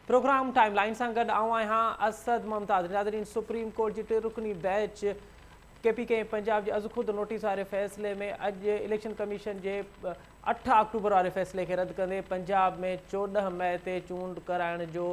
Programme time line سان گڏ آئون آهيان اسد ممتاز. ناظرين سپريم ڪورٽ جي ٽي رڪني بينچ ڪي پي ڪي ۽ پنجاب جي ازخود نوٽيس واري فيصلي ۾ اڄ اليڪشن ڪميشن جي 8 آڪٽوبر واري فيصلي کي رد ڪندي پنجاب ۾ 14 مئي تي چونڊ ڪرائڻ جو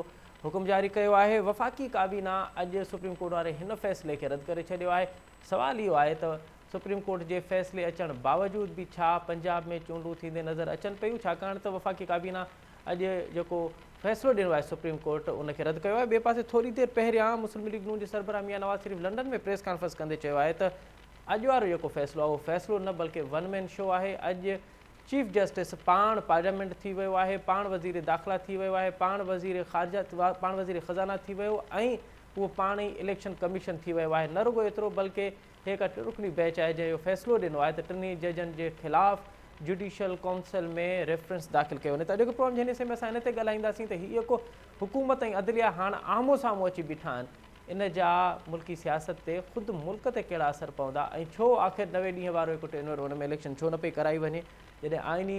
حڪم جاري ڪيو آهي. وفاقي ڪابينا اڄ سپريم ڪورٽ واري هن فيصلي کي رد ڪري ڇڏيو آهي. سوال اهو آهي ته سپريم ڪورٽ جي فيصلي اچڻ باوجود به ڇا پنجاب ۾ چونڊون ٿيندي نظر اچن پيون؟ ڇاڪاڻ ته وفاقي ڪابينا اڄ جيڪو فيصلو ڏنو آهي سپريم ڪورٽ ان کي رد ڪيو آهي. ٻئي پاسي ٿوري دير پهريان مسلم ليگ نون جي سربراهه Mian Nawaz Sharif London ۾ press conference ڪندي چيو آهي ته اڄ وارو جيڪو فيصلو آهي اهو فيصلو نه بلڪه ون مين شو آهي، اڄ چيف جسٽس پاڻ پارليامينٽ ٿي ويو آهي، پاڻ وزير داخلا ٿي ويو آهي، پاڻ وزير خارجه پاڻ وزير خزانه ٿي ويو ۽ اهو پاڻ ئي اليڪشن ڪميشن ٿي ويو آهي، نه رڳو ايترو بلڪه هيء هڪ ٽي رڪني بينچ آهي جنهن اهو فيصلو ڏنو آهي ته ٽنهي ججن جي خلاف جڊيشل ڪائونسل ۾ ريفرنس داخل ڪيو وڃي ته اڄوڪي پروگرام جي هن حصي ۾ اسان ان تي ڳالهائينداسين ته هي جيڪو حڪومت ۽ عدليه هاڻ آمهون سامهون اچي بيٺا آهن ان جا ملڪي سياست تي خود ملڪ تي ڪهڙا اثر پوندا ۽ ڇو آخر 90 ڏينهن وارو هڪ ٽينور ان ۾ اليڪشن ڇو نه پئي ڪرائي وڃي جڏهن آئيني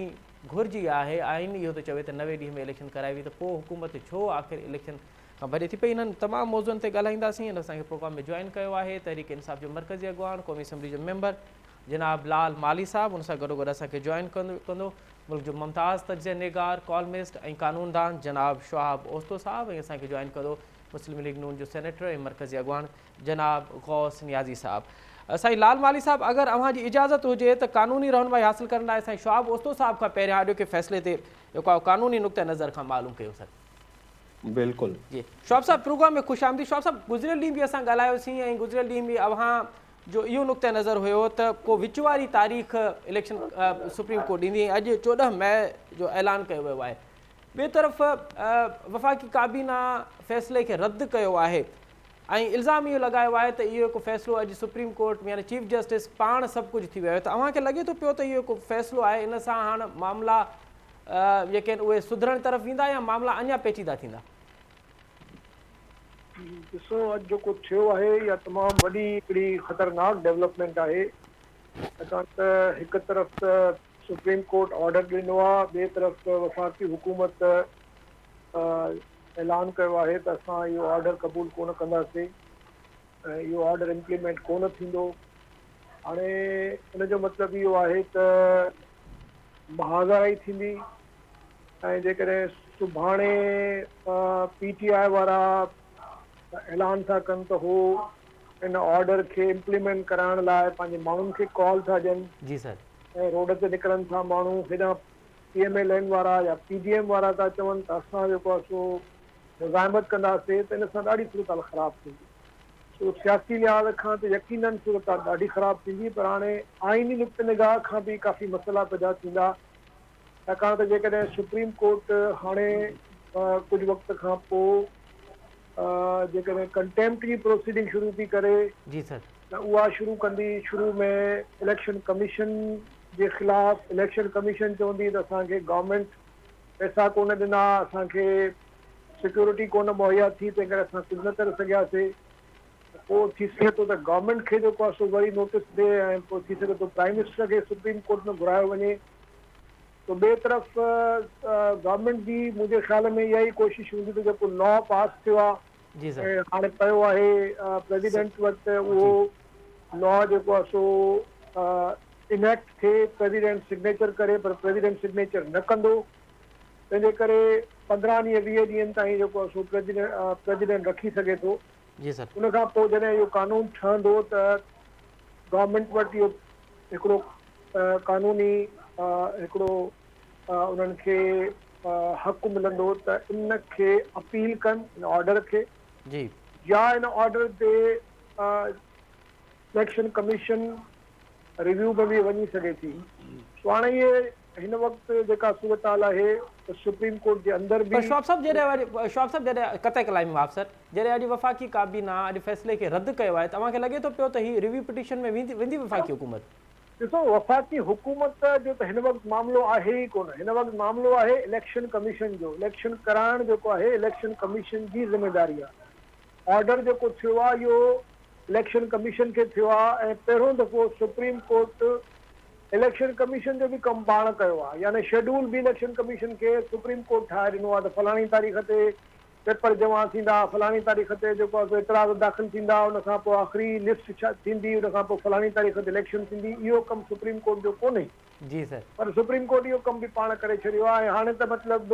گهرج اها آهي آئين اهو ٿو چوي ته 90 ڏينهن ۾ اليڪشن ڪرائي وئي ته پوء حڪومت ڇو آخر اليڪشن کان ڀڄي ٿي پئي. انهن تمام موضوعن تي ڳالهائينداسين. هن اسان کي پروگرام ۾ جوائن ڪيو آهي تحريڪ انصاف جو مرڪزي اڳواڻ قومي اسيمبلي جو ميمبر جناب لال مالهي صاحب ان سان گڏوگڏ اسان کي جوائن ڪندو ملڪ جو ممتاز تجزيه نگار ڪالمسٽ ۽ قانوندان جناب شهاب اوستو صاحب ۽ اسان کي جوائن ڪندو مسلم ليگ نون جو سينيٽر ۽ مرڪزي اڳواڻ جناب غوث نيازي صاحب. سائين لال مالهي صاحب اگر اوهان جي اجازت هجي ته قانوني رهنمائي حاصل ڪرڻ لاء سائين شهاب اوستو صاحب کان پهريان اڄوڪي فيصلي تي جيڪو آهي قانوني نقطه نظر کان معلوم ڪيون سر. بلڪل. جي شعيب صاحب پروگرام ۾ خوش آمديد. شعيب صاحب گذريل ڏينهن به اسان ڳالهايوسين ۽ گذريل ڏينهن به اوهان جو اهو نقطه نظر هيو ته ڪو وچ واري تاريخ اليڪشن سپريم ڪورٽ ڏيندي ۽ اڄ 14 مئي جو اعلان ڪيو ويو آهي. ٻئي طرف وفاقي ڪابينا فيصلي کي رد ڪيو آهي ۽ الزام اهو لڳايو آهي ته اهو هڪ فيصلو اڄ سپريم ڪورٽ يعني چيف جسٽس پاڻ سڀ ڪجهه ٿي ويو آهي ته اوهان کي لڳي ٿو پيو ته اهو هڪ فيصلو آهي ان سان هاڻ معاملا جيڪي آهن اهي سڌرڻ طرف ويندا يا معاملا اڃا پيچيده ٿيندا؟ ڏسو اڄ جيڪو ٿيو آهي اها تمام وڏي هڪڙي خطرناڪ ڊولپمينٽ آهي ڇاڪاڻ ته هڪ طرف ته سپريم ڪورٽ آرڊر ڏنو آهي ٻئي طرف ته وفاقي حڪومت اعلان ڪيو آهي ته اسان اهو آرڊر قبول ڪونه ڪنداسين ۽ اهو آرڊر امپليمينٽ ڪونه ٿيندو. هاڻي ان جو مطلب اهو آهي ته محاذ آرائي ٿيندي ۽ جيڪڏهن سڀاڻي پي ٽي آء وارا اعلان ٿا ڪن ته هو ان آرڊر کي امپليمينٽ ڪرائڻ لاء پنهنجي ماڻهن کي ڪال ٿا ڏين جي سر. ۽ روڊ تي نڪرن ٿا ماڻهو هيڏانهن پي ايم ايل اين وارا يا پي ڊي ايم وارا ٿا چون ته اسان جيڪو آهي سو مزاحمت ڪنداسين ته ان سان ڏاڍي صورتحال خراب ٿيندي. سو سياسي لحاظ کان ته يقينن صورتحال ڏاڍي خراب ٿيندي پر هاڻي آئيني نقطه نگاهه کان به ڪافي مسئلا پيدا ٿيندا ڇاڪاڻ ته جيڪڏهن سپريم ڪورٽ هاڻي ڪجهه وقت کان پوء جيڪڏهن ڪنٽيمپٽ جي پروسيڊنگ شروع ٿي ڪري جي سر. ته اها شروع ڪندي شروع ۾ اليڪشن ڪميشن جي خلاف اليڪشن ڪميشن چوندي ته اسان کي گورنمينٽ پئسا ڪونه ڏنا، اسان کي سيڪيورٽي ڪونه مهيا ٿي، تنهن ڪري اسان ڪجهه نه ڪري سگهياسي. ته پوء ٿي سگهي ٿو ته گورنمينٽ کي جيڪو آهي سو وري نوٽيس ٿئي ۽ پوء ٿي سگهي ٿو پرائيم منسٽر کي سپريم ڪورٽ ۾ گهرايو وڃي. ته ٻئي طرف گورنمينٽ جي منهنجي خيال ۾ اها ئي ڪوشش هوندي ته جيڪو لا پاس ٿيو آهي جي سر. ۽ هاڻي پيو آهي پريزيڊنٽ وٽ اهو لا جيڪو آهي سو انيڪٽ ٿئي، پريزيڊنٽ سگنيچر ڪري پر پريزيڊنٽ سگنيچر نه ڪندو، تنهن جي ڪري 15 ڏينهن 20 ڏينهن تائين جيڪو آهي سو پريزيڊنٽ رکي سگهي ٿو. جي سر. ان کان پوء جڏهن اهو قانون ٺهندو ته گورنمينٽ وٽ اهو هڪڙو قانوني هڪڙو انهن کي حق ملندو ته ان کي اپيل ڪن ان آرڊر کي جي. يا ان آرڊر تي اليڪشن ڪميشن ريويو ۾ به وڃي سگهي ٿي. سو هاڻي اهي هن وقت جيڪا صورتحال آهي ته سپريم ڪورٽ جي اندر پر به. شواب صاحب جڏهن اڄ شواب صاحب جڏهن قطع ڪلامي معاف سر جڏهن اڄ وفاقي ڪابينا اڄ فيصلي کي رد ڪيو آهي ته اوهان کي لڳي ٿو پيو ته هي ريويو پٽيشن ۾ ويندي ويندي وفاقي حڪومت؟ ڏسو وفاقي حڪومت جو ته هن وقت معاملو آهي ئي ڪونه هن وقت معاملو آهي اليڪشن ڪميشن جو اليڪشن ڪرائڻ جيڪو آهي اليڪشن ڪميشن جي ذميداري آهي آرڊر جيڪو ٿيو آهي اهو اليڪشن ڪميشن کي ٿيو آهي ۽ پهريون دفعو سپريم ڪورٽ اليڪشن ڪميشن جو به ڪم پاڻ ڪيو آهي يعني شيڊول به اليڪشن ڪميشن کي سپريم ڪورٽ ٺاهي ڏنو آهي ته فلاڻي تاريخ تي پيپر جمع ٿيندا، فلاڻي تاريخ تي جيڪو آهي سو اعتراض داخل ٿيندا، ان کان پوء آخري لسٽ ڇا ٿيندي، ان کان پوء فلاڻي تاريخ تي اليڪشن ٿيندي، اهو ڪم سپريم ڪورٽ جو ڪونهي. جي سر. پر سپريم ڪورٽ اهو ڪم به پاڻ ڪري ڇڏيو آهي ۽ هاڻي ته مطلب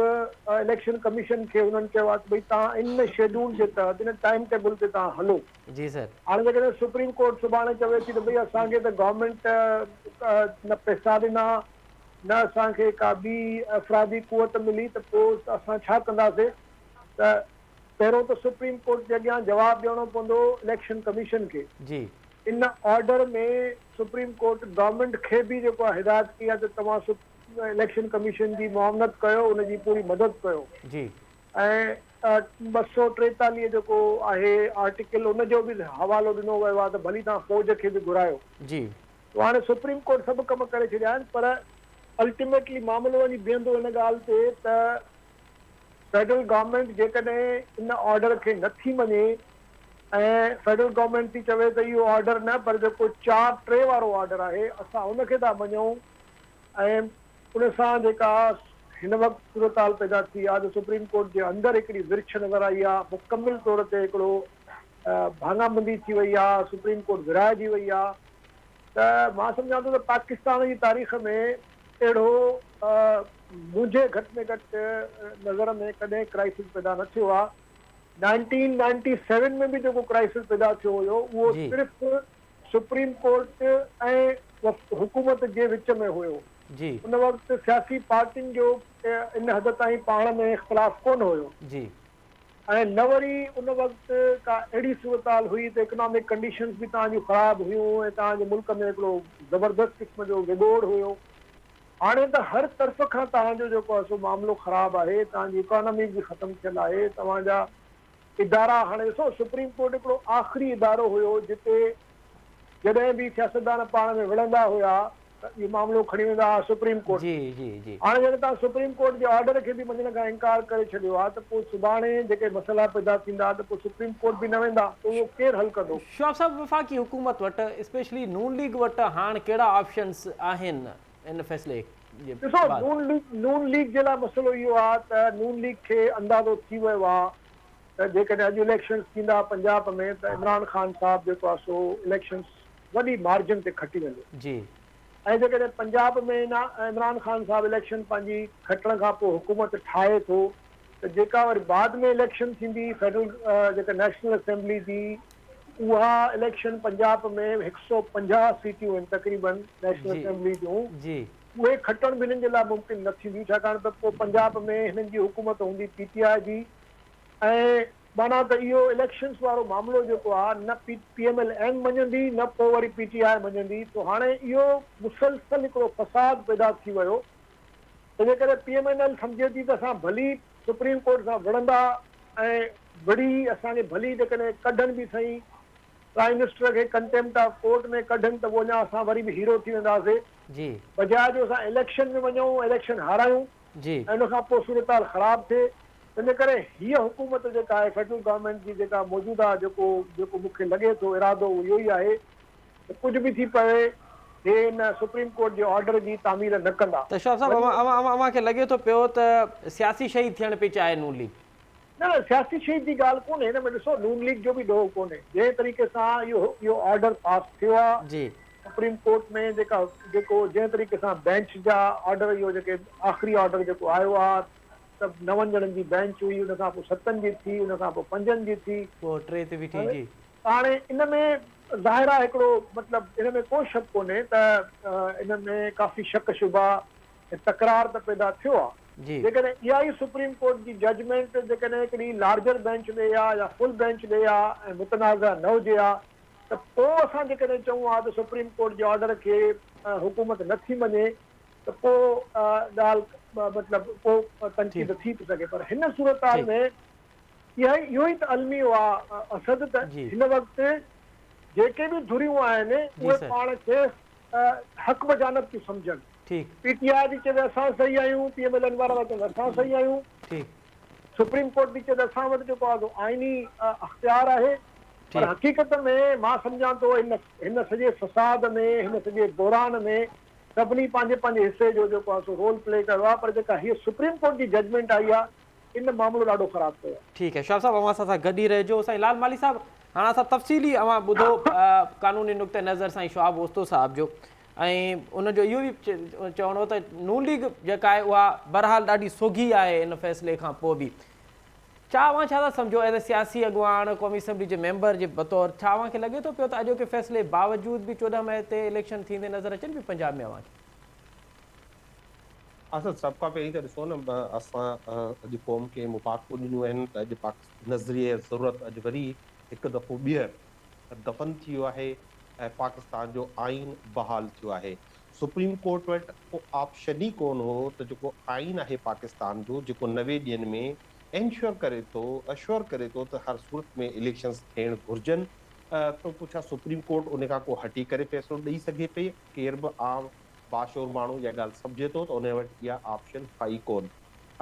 اليڪشن ڪميشن کي انهن چيو آهي ته ڀئي توهان ان شيڊول جي تحت ان ٽائيم ٽيبل تي توهان هلو. جي سر. هاڻي جيڪڏهن سپريم ڪورٽ سڀاڻي چوي ٿي ته ڀئي اسان کي ته گورنمينٽ نه پئسا ڏنا نه اسان کي ڪا ٻي افرادي قوت ملي ته پوء اسان ڇا ڪنداسي ته پهريون ته سپريم ڪورٽ جي اڳيان جواب ڏيڻو پوندو اليڪشن ڪميشن کي. جي. ان آرڊر ۾ سپريم ڪورٽ گورنمينٽ کي به جيڪو آهي هدايت ڪئي آهي ته توهان اليڪشن ڪميشن جي معاونت ڪيو ان جي پوري مدد ڪيو. جي. ۽ 243 جيڪو آهي آرٽيڪل ان جو به حوالو ڏنو ويو آهي ته ڀلي توهان فوج کي به گهرايو. جي. تو هاڻي سپريم ڪورٽ سڀ ڪم ڪري ڇڏيا آهن پر الٽيميٽلي معاملو وڃي بيهندو ان ڳالهه تي ته فيڊرل گورنمينٽ جيڪڏهن ان آرڊر کي نه ٿي مڃي ۽ فيڊرل گورنمينٽ ٿي چوي ته اهو آرڊر نه پر جيڪو چار ٽي وارو آرڊر آهي اسان ان کي ٿا مڃون ۽ ان سان جيڪا هن وقت صورتحال پيدا ٿي آهي ته سپريم ڪورٽ جي اندر هڪڙي ورڇ نظر آئي آهي، مڪمل طور تي هڪڙو ڀاڱا بندي ٿي وئي آهي، سپريم ڪورٽ ورهائجي وئي آهي ته مان سمجهان ٿو ته پاڪستان جي تاريخ ۾ اهڙو منهنجي گهٽ ۾ گهٽ نظر ۾ ڪڏهن ڪرائسز پيدا نه ٿيو آهي. 1997 ۾ به جيڪو ڪرائسز پيدا ٿيو هيو اهو صرف سپريم ڪورٽ ۽ حڪومت جي وچ ۾ هيو. ان وقت سياسي پارٽين جو ان حد تائين پاڻ ۾ اختلاف ڪونه هيو. ۽ نه وري ان وقت ڪا اهڙي صورتحال هئي ته اڪنامڪ ڪنڊيشنز به توهان جون خراب هيون ۽ توهان جي ملڪ ۾ هڪڙو زبردست قسم جو وڳوڙ هيو. هاڻي ته هر طرف کان توهان جو جيڪو آهي سو معاملو خراب آهي، توهان جي اڪانومي به ختم ٿيل آهي، توهان جا ادارا هاڻي ڏسو سپريم ڪورٽ هڪڙو آخري ادارو هيو جتي جڏهن به سياستدان پاڻ ۾ وڙهندا هيا ته اهو معاملو کڻي ويندا هئا سپريم ڪورٽ جي جي جي. هاڻي جڏهن توهان سپريم ڪورٽ جي آرڊر کي به مڃڻ کان انڪار ڪري ڇڏيو آهي ته پوء سڀاڻي جيڪي مسئلا پيدا ٿيندا ته پوء سپريم ڪورٽ به نه ويندا پوء اهو ڪير حل ڪندو؟ شهاب صاحب وفاقي حڪومت وٽ اسپيشلي نون ليگ وٽ هاڻ ڪهڙا آپشنز آهن ان فيصلي جي ڏسو بعد؟ نون ليگ نون ليگ جي لاء مسئلو اهو آهي ته نون ليگ کي اندازو ٿي ويو آهي ته جيڪڏهن اڄ اليڪشنز ٿيندا پنجاب ۾ ته عمران خان صاحب جيڪو آهي سو اليڪشنز وڏي مارجن تي کٽي ويندو. جي. ۽ جيڪڏهن پنجاب ۾ عمران خان صاحب اليڪشن پنهنجي کٽڻ کان پوء حڪومت ٺاهي ٿو ته جيڪا وري بعد ۾ اليڪشن ٿيندي فيڊرل جيڪا نيشنل اسيمبلي جي اها اليڪشن پنجاب ۾ 150 سيٽيون آهن تقريبن نيشنل اسيمبلي جون جي. اهي کٽڻ به هنن جي لاء ممڪن نه ٿينديون ڇاڪاڻ ته پوء پنجاب ۾ هنن جي حڪومت هوندي پي ٽي آء جي ۽ معنيٰ ته اهو اليڪشنز وارو معاملو جيڪو آ نه پي ايم ايل اين مڃندي نه پوء وري پي ٽي آء مڃندي سو هاڻي اهو مسلسل هڪڙو فساد پيدا ٿي ويو تنهنجي ڪري پي ايم اين ايل سمجهي ٿي ته اسان ڀلي سپريم ڪورٽ سان وڙهندا ۽ وڙهي اسان کي ڀلي جيڪڏهن ڪڍن به سهي پرائيم منسٽر کي ڪنٽيمپٽ آف ڪورٽ ۾ ڪڍن ته پوء اڃا اسان وري به هيرو ٿي وينداسي بجاء جو اسان اليڪشن ۾ وڃون اليڪشن هارايون ۽ ان کان پوء صورتحال خراب ٿئي تنهنجي ڪري هيء حڪومت جيڪا آهي فيڊرل گورنمينٽ جي جيڪا موجوده جيڪو جيڪو مون کي لڳي ٿو ارادو اهو اهو ئي آهي ته ڪجهه به ٿي پوي هي ان سپريم ڪورٽ جي آرڊر جي تعميل نه ڪندا. ته شواب صاحب اوهان اوهان کي لڳي ٿو پيو ته سياسي شهيد ٿيڻ پئي چاهي نون ليگ؟ نه نه سياسي شهيد جي ڳالهه ڪونهي هن ۾ ڏسو نون ليگ جو به ڏوهه ڪونهي جنهن طريقي سان اهو اهو آرڊر پاس ٿيو آهي جي. سپريم ڪورٽ ۾ جيڪا جيڪو جنهن طريقي سان بينچ جا آرڊر اهو جيڪي آخري آرڊر جيڪو آيو آهي ته نون ڄڻن جي بينچ هئي ان کان پوء ستن جي ٿي ان کان پوء پنجن جي ٿي. پوء ٽي تي بيٺي جي. ته هاڻي ان ۾ ظاهر آهي هڪڙو مطلب ان ۾ ڪو شڪ ڪونهي ته ان ۾ ڪافي شڪ شبها ۽ تڪرار ته پيدا ٿيو آهي. جيڪڏهن اها ئي سپريم ڪورٽ جي ججمينٽ جيڪڏهن هڪڙي لارجر بينچ ڏئي ها يا فل بينچ ڏئي ها ۽ متنازعه نه هجي ها ته پوء اسان جيڪڏهن چئون ها ته سپريم ڪورٽ جي آرڊر کي حڪومت نه ٿي مڃي ته پوء ڳالهه مطلب پوء تنقيد ٿي ٿي سگهي پر هن صورتحال ۾ اها ئي اهو ئي ته الميو آ اسد ته هن وقت جيڪي به ڌريون آهن اهي پاڻ کي حق بجانب ٿيون سمجهن. پي ٽي آء به چوي اسان صحيح آهيون، پي ايم ايل اين وارا به چون اسان صحيح آهيون، سپريم ڪورٽ به چئي ته اسان وٽ جيڪو آهي سو آئيني اختيار آهي پر حقيقت ۾ مان سمجهان ٿو هن هن سڄي فساد ۾ هن سڄي بحران ۾ سڀني پنهنجي پنهنجي حصي جو جيڪو آهي سو رول پلي ڪيو آهي پر جيڪا هيء سپريم ڪورٽ جي ججمينٽ آئي آهي ان معاملو ڏاڍو خراب ڪيو آهي. ٺيڪ آهي شهاب صاحب اوهان اسان سان گڏ ئي رهجو. سائين لال مالهي صاحب هاڻ اسان تفصيلي اوهان ٻڌو قانوني نقطه نظر سائين شهاب اوستو صاحب جو ۽ ان جو اهو به چوڻ هو ته نون ليگ جيڪا آهي اها بهرحال ڏاڍي سوگهي آهي ان فيصلي کان پوء به ڇا اوهان ڇا ٿا سمجهو ايز اي سياسي اڳواڻ قومي اسيمبلي جي ميمبر جي بطور ڇا اوهان کي لڳي ٿو پيو ته اڄوڪي فيصلي باوجود به 14 مئي تي اليڪشن ٿيندي نظر اچن پيون پنجاب ۾ اوهان کي؟ اسد سڀ کان پهرين ته ڏسو نه اسان اڄ قوم کي مبارڪون ڏنيون آهن ته اڄ پاڪستان نظريه ضرورت اڄ وري هڪ دفعو ٻيهر دفن ٿي ويو آهي ۽ پاڪستان جو آئين بحال ٿيو آهي. سپريم ڪورٽ وٽ ڪو آپشن ئي ڪونه هو ته جيڪو آئين آهي پاڪستان جو جيڪو 90 ڏينهن ۾ اينشور ڪري ٿو اشور ڪري ٿو ته هر صورت ۾ اليڪشنز ٿيڻ گهرجن ته پوء ڇا سپريم ڪورٽ ان کان ڪو هٽي ڪري فيصلو ڏئي سگهي پئي؟ ڪير به عام باشعور ماڻهو اها ڳالهه سمجهي ٿو ته ان وٽ اها آپشن هئي ڪونه.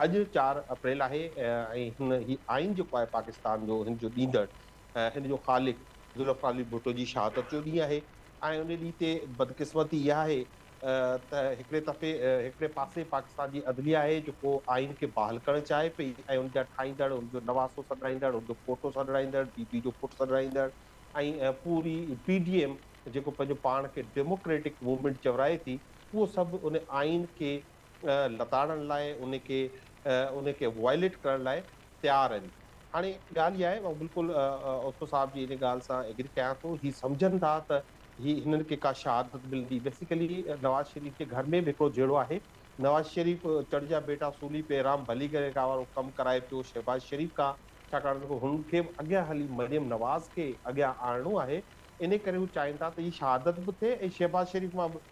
اڄ 4 اپريل آهي ۽ هن هي آئين جيڪو آهي پاڪستان جو هن جو ڏيندڙ هن جو خالق ذوالفقار علي ڀٽو جي شهادت جو ڏينهن آهي ۽ ان ڏينهن تي بدقسمتي اها آهي ته هڪڙي طفي هڪڙي پاسي پاڪستان جي عدليه آهي جيڪو آئين کي بحال ڪرڻ چاهي پئي ۽ ان جا ٺاهيندڙ ان جو نواسو سڏرائيندڙ ان جو پوٽو سڏرائيندڙ بي بي جو پٽ سڏرائيندڙ ۽ پوري پي ڊي ايم جيڪو پنهنجو پاڻ کي ڊيموڪريٽڪ موومينٽ چورائي ٿي اهو سڀ ان آئين کي لتاڙڻ لاء ان کي ان کي وائليٽ ڪرڻ لاء تيار آهن. هاڻي ڳالهه اها آهي مان بلڪل اوستو صاحب جي ان ڳالهه سان ايگري ڪيان ٿو هي سمجهن ٿا ته هي هنن کي ڪا شهادت ملندي بيسيڪلي نواز شريف جي گهر ۾ به هڪڙو جهيڙو آهي نواز شريف چڙ جا بيٽا سولي پي رام ڀلي ڪري ڪا وارو ڪم ڪرائي پيو شهباز شريف کان ڇاڪاڻ ته هن کي به اڳيان هلي مريم نواز کي اڳيان آڻڻو آهي انهي ڪري هو چاهين ٿا ته هي شهادت به ٿئي ۽ شهباز شريف مان به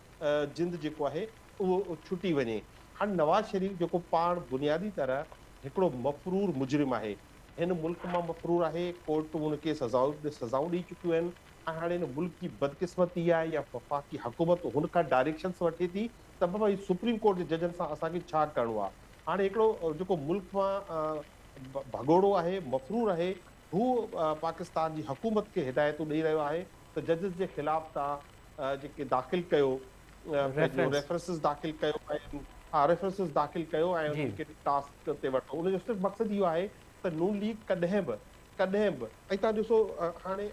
جند جيڪو آهي اهو ڇٽي وڃي. هاڻ نواز شريف جيڪو پاڻ بنيادي طرح هڪڙو مفرور مجرم آهي، هن ملڪ مان مفرور آهي، ڪورٽون هن کي سزائون ڏئي چڪيون آهن ۽ هاڻي هن ملڪ جي بدقسمتي آهي يا وفاقي حڪومت هن کان ڊائريڪشنس وٺي ٿي ته بابا هي سپريم ڪورٽ جي ججن سان اسان کي ڇا ڪرڻو آهي. هاڻي هڪڙو جيڪو ملڪ مان ڀڳوڙو آهي، مفرور آهي، هو پاڪستان جي حڪومت کي هدايتون ڏئي رهيو آهي ته ججز جي خلاف توهان جيڪي داخل ڪيو پنهنجو ريفرنسز داخل ڪيو ۽ ها ريفرنسز داخل ڪيو ۽ انهن کي ٽاسڪ تي وٺو ان جو صرف مقصد اهو آهي ته نون ليگ ڪڏهن به ڪڏهن به ۽ توهان ڏسو هاڻي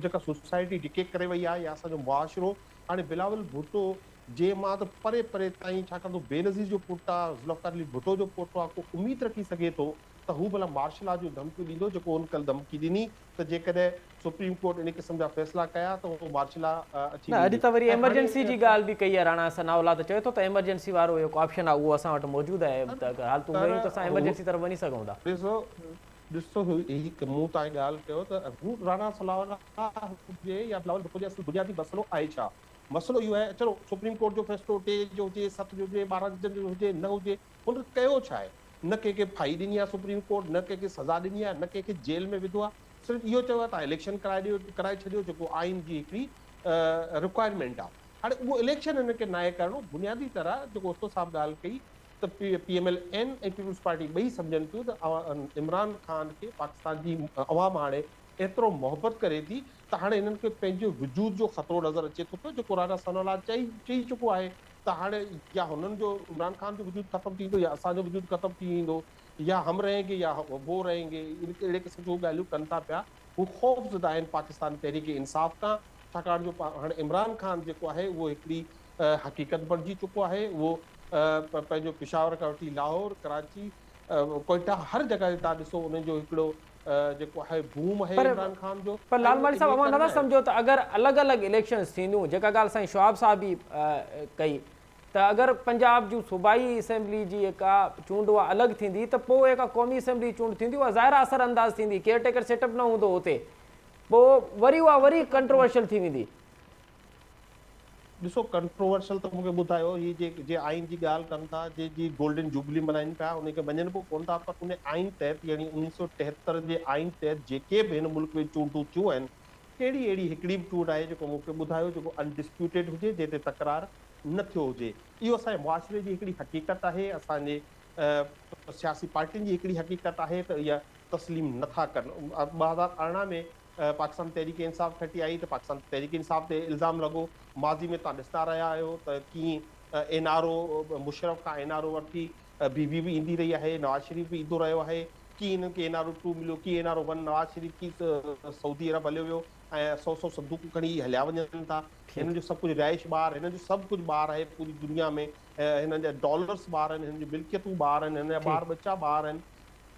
جيڪا سوسائٽي ڊڪي ڪري وئي آهي يا اسان جو معاشرو هاڻي بلاول ڀٽو جي مان ته پري پري تائين ڇاڪاڻ ته بينظير جو پٽ آهي ذوالفقار علي ڀٽو جو پوٽو آهي ڪو اميد رکي سگهي ٿو ته هو ڀلا مارشل لا جون ڌمڪيون ڏيندو جيڪو هن ڪل ڌمڪي ڏني ته جيڪڏهن سپريم ڪورٽ ان قسم جا فيصلا ڪيا ته هو مارشل لا اچي نه اڄ ويندي ته وري ۽ هاڻي ايمرجنسي جي ڳالهه به ڪئي آهي راڻا ثناء الله ته چوي ٿو ته ايمرجنسي وارو جيڪو آپشن آهي اهو اسان وٽ موجود آهي ته اگر حالتون پر ويون ته اسان هو ايمرجنسي طرف وڃي سگهون ٿا. ڏسو ڏسو هي مون تان ڳالهه ڪيو ته هو راڻا ثناء الله هجي يا بلاول ڀٽو هجي اصل بنيادي مسئلو آهي ڇا؟ مسئلو اهو آهي چلو سپريم ڪورٽ جو فيصلو 3 جو هجي 7 جو هجي 12 ججن جو هجي نه هجي هن ڪيو ڇا آهي؟ نه ڪنهن کي ڦاهي ڏني آهي سپريم ڪورٽ، نه ڪنهن کي سزا ڏني آهي، نه ڪنهن کي جيل ۾ وڌو آهي، صرف اهو چيو آهي توهان اليڪشن ڪرائي ڏيو، ڪرائي ڇڏيو جيڪو آئين جي هڪڙي رڪوائرمينٽ آهي. هاڻي اهو اليڪشن هن کي ناهي ڪرڻو، بنيادي طرح جيڪو استاد صاحب ڳالهه ڪئي ته P M L N ۽ Peoples Party ٻئي سمجهن ٿيون ته عمران خان کي پاڪستان جي عوام هاڻي ايترو محبت ڪري ٿي ته هاڻي هنن کي پنهنجي وجود جو خطرو نظر اچي ٿو پيو جيڪو رانا ثناء الله چئي چڪو آهي ته هاڻي يا هنن جو عمران خان جو وجود ختم ٿي ويندو يا اسان جو وجود ختم ٿي ويندو يا هم رهين گي يا وو رهين گي اهڙي قسم جون ڳالهيون ڪن ٿا پيا هو خوف زده آهن پاڪستان تحريڪ انصاف کان ڇاڪاڻ جو هاڻي عمران خان جيڪو آهي اهو هڪڙي حقيقت بڻجي چڪو آهي اهو پنهنجو پشاور کان وٺي لاهور ڪراچي ڪوئيٽا هر جڳهه تي تان ڏسو انهن جو هڪڙو جيڪو آهي بوم آهي پر عمران خان جو پر ۽ لال اهو مالهي صاحب انهي اوهان ڪري نٿا ناهي. سمجهو ته اگر الڳ الڳ اليڪشنز ٿينديون جيڪا ڳالهه سائين شهاب صاحب به ڪئي ته اگر پنجاب جون صوبائي اسيمبلي جي جيڪا چونڊ اها الڳ ٿيندي ته پوء جيڪا قومي اسيمبلي جي چونڊ ٿيندي اها ظاهر آهي اثر انداز ٿيندي ڪيئر ٽيڪر سيٽ اپ نه هوندو اتي پوء وري اها وري ڪنٽروورشل ٿي ويندي. ڏسو ڪنٽروورشل ته مونکي ٻڌايو هي جي جي آئين جي ڳالهه ڪن ٿا جي جي گولڊن جوبلي ملهائين پيا انهي کي مڃن به ڪونه ٿا پر انهي آئين تحت يعني 1973 جي آئين تحت جيڪي به هن ملڪ ۾ چونڊون ٿيون آهن ڪهڙي اهڙي هڪڙي به چونڊ آهي جيڪو مونکي ٻڌايو جيڪو انڊسپيوٽيڊ هجي جنهن تي تڪرار نه ٿيو هجي اهو اسان جي معاشري جي هڪڙي حقيقت آهي اسان جي سياسي پارٽين جي هڪڙي حقيقت آهي ته اها تسليم نه ٿا ڪن 2018 ۾ پاڪستان تحريڪ انصاف کٽي آئي ته پاڪستان تحريڪ انصاف تي الزام لڳو، ماضي ۾ توهان ڏسندا رهيا آهيو ته ڪيئن اين آر او مشرف کان اين آر او ورتي، بي بي به ايندي رهي آهي، نواز شريف به ايندو رهيو آهي، ڪي هنن کي اين آر او ٽو مليو، ڪي N R O one, Nawaz Sharif ڪي سعودي عرب هليو ويو ۽ سئو سئو صندوقون کڻي هليا وڃن ٿا. هنن جو سڀ ڪجهه رهائش ٻاهر، هنن جو سڀ ڪجهه ٻاهر آهي پوري دنيا ۾، هنن جا ڊالرس ٻاهر آهن، هنن جون ملڪيتون ٻاهر آهن، هنن جا ٻار ٻچا ٻاهر آهن.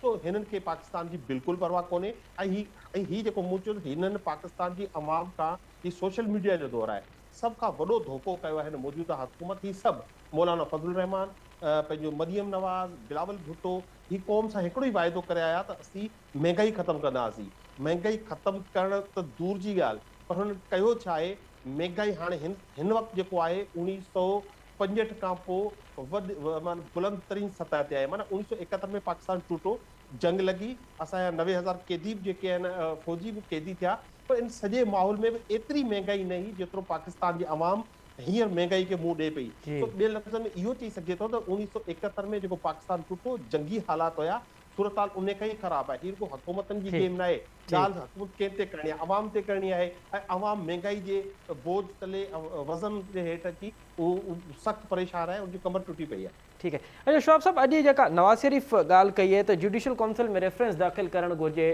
سو هنن کي پاڪستان جي بلڪل پرواهه ڪونهي ۽ هي ۽ هي جيڪو مون چيو ته هنن پاڪستان جي عوام کان هي سوشل ميڊيا جو دور آهي سڀ کان وڏو ڌوڪو ڪيو آهي هن موجوده حڪومت هي سڀ مولانا فضل الرحمان پنهنجو مريم نواز بلاول ڀٽو هي قوم سان هڪڙو ئي واعدو ڪري آيا ته اسين مهنگائي ختم ڪنداسين مهنگائي ختم ڪرڻ ته دور جي ڳالهه پر هنن ڪيو ڇا آهي مهنگائي هاڻي هن هن وقت جيڪو آهي 1965 کان پوء وڏ معنيٰ بلند ترين سطح تي آهي معنيٰ 1971 ۾ پاڪستان ٽٽو جنگ لڳي اسان جا 90,000 قيدي به جيڪي آهن فوجي به قيدي ٿيا پر ان سڄي ماحول ۾ به ايتري مهنگائي نه هئي جيترو پاڪستان جي عوام هينئر مهنگائي کي منهن ڏئي پئي سو ٻين لفظن ۾ اهو چئي سگهجي ٿو ته 1971 ۾ جيڪو پاڪستان ٽٽو جنگي حالات هيا صورتحال انهي کان ئي خراب آهي. هي رڳو حڪومتن جي گيم ناهي. ڳالهه حڪومت ڪنهن تي ڪرڻي آهي، عوام تي ڪرڻي آهي ۽ عوام مهنگائي جي بوجه تلي وزن جي هيٺ اچي اهو سخت پريشان آهي، ان جي ڪمر ٽٽي پئي آهي. ٺيڪ آهي. اچا شهاب صاحب اڄ جيڪا نواز شريف ڳالهه ڪئي آهي ته جوڊيشل ڪائونسل ۾ ريفرنس داخل ڪرڻ گهرجي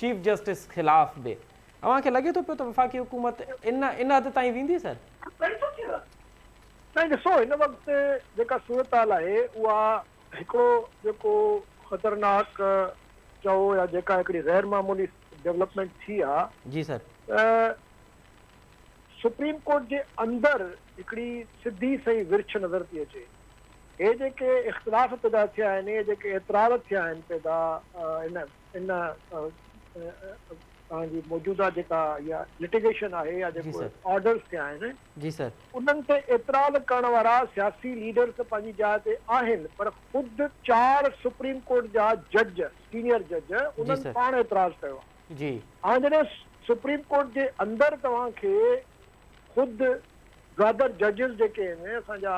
چيف جسٽس خلاف به اوهان کي لڳي ٿو پيو ته وفاقي حڪومت ان ان حد تائين ويندي سر؟ سائين ڏسو هن وقت جيڪا صورتحال آهي اها هڪڙو جيڪو خطرناڪ چئو يا جيڪا هڪڙي غير معمولي ڊولپمينٽ ٿي آ جي سر. ته سپريم ڪورٽ جي اندر هڪڙي سڌي سئين ورڇ نظر ٿي اچي. هي جيڪي اختلاف پيدا ٿيا آهن، اهي جيڪي اعتراض ٿيا آهن پيدا ان ان توهان جي موجوده جيڪا اها لٽيگيشن آهي يا جيڪو آرڊرز ٿيا آهن جي سر. انهن تي اعتراض ڪرڻ وارا سياسي ليڊرز ته پنهنجي جاء تي آهن پر خود چار سپريم ڪورٽ جا جج سينيئر جج انهن پاڻ اعتراض ڪيو آهي. هاڻي جڏهن سپريم ڪورٽ جي اندر توهان کي خود برادر ججز جيڪي آهن اسان جا